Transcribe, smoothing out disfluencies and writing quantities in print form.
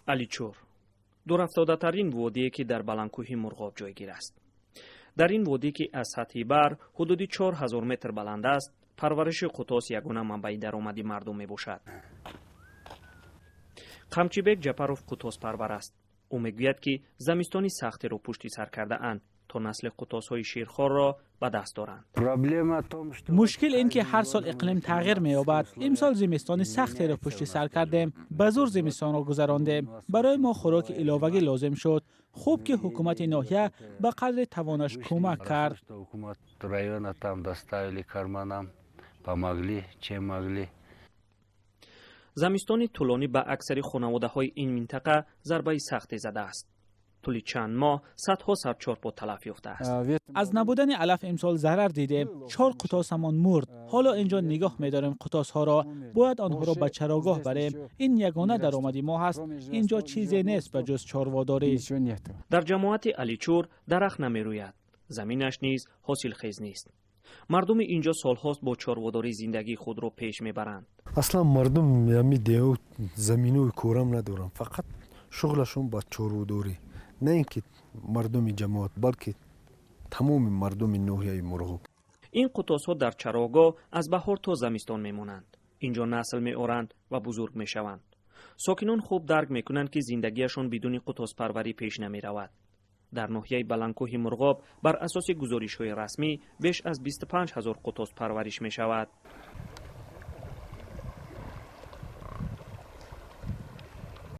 Аличур — дурафтодатарин водие, ки дар баландкӯҳи Мурғоб ҷойгир аст. Дар ин водӣ, ки аз сатҳи баҳр ҳудуди 4000 метр баланд аст, парвариши қутос ягона манбаи даромади мардум мебошад. Қамчибек Ҷапаров қутоспарвар аст. Ӯ мегӯяд, ки замистони сахтеро пушти сар кардаанд, то насли қутосҳои ширхорро ба даст доранд. Мушкил ин ки ҳар сол иқлим тағйир меёбад. Имсол зимистони сахтеро пушти сар кардем, ба зӯр зимистонро гузарондем. Барои мо хӯроки иловагӣ лозим шуд. Хуб, ки ҳукумати ноҳия ба қадри тавонаш кӯмак кард. Района там доставили корма нам, помогли, чем могли. Замистони тӯлонӣ ба аксари хонаводаҳои ин минтақа зарбаи сахте задааст. Тӯли чанд моҳ садҳо сар чорпо талаф ёфтааст. Аз набудани алаф имсол зарар дидем. Чор қутосамон мурд. Ҳоло инҷо нигоҳ медорем қутосҳоро. Бояд онҳоро ба чарогоҳ барем. Ин ягона даромади мо ҳаст. Инҷо чизе нест, ба ҷуз чорводорӣ. Дар ҷамоати Аличур дарахт намерӯяд, заминаш низ ҳосилхез нест. Мардуми инҷо солҳост бо чорводорӣ зиндагии худро пеш мебаранд. Аслан мардум ами деҳо заминои корам надоранд, фақат шуғлашон ба чорводорӣ. На ин ки мардуми ҷамоат, балки тамоми мардуми ноҳияи Мурғоб. Ин қутосҳо дар чарогоҳ аз баҳор то замистон мемонанд. Инҷо насл меоранд ва бузург мешаванд. Сокинон хуб дарк мекунанд, ки зиндагиашон бидуни қутоспарварӣ пеш намеравад. Дар ноҳияи баландкӯҳи Мурғоб бар асоси гузоришҳои расмӣ беш аз 25 ҳазор қутос парвариш мешавад.